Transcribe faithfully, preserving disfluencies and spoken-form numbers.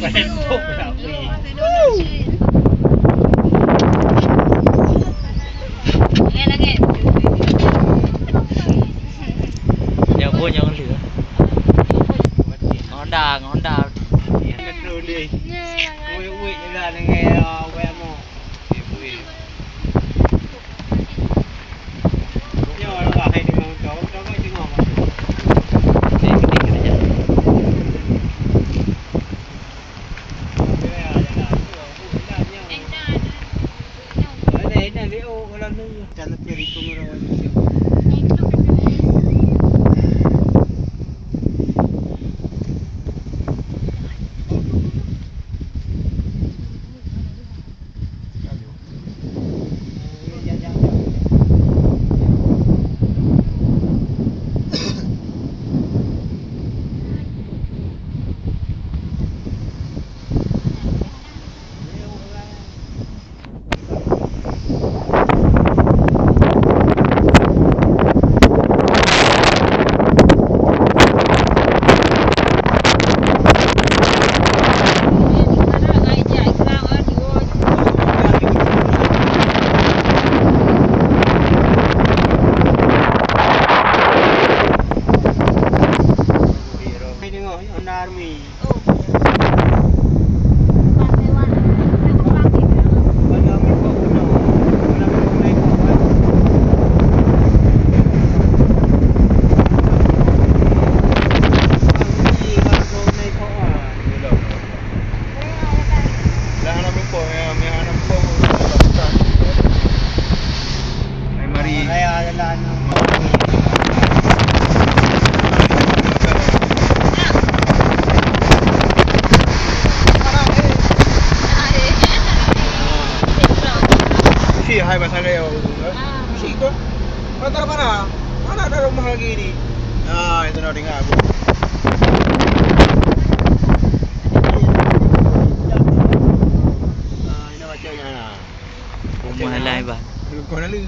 Langit, langit. Nyang bu nyang lheueh. Honda, Honda. Wei, wei, je lah dengan, uh, wei, amo. Mari. Si hai masalah. Si ko. Mana ada rumah lagi ni? Ah, itu nak dengar aku. Ah, ini macam mana? Rumah lai, bah. Kau lalu.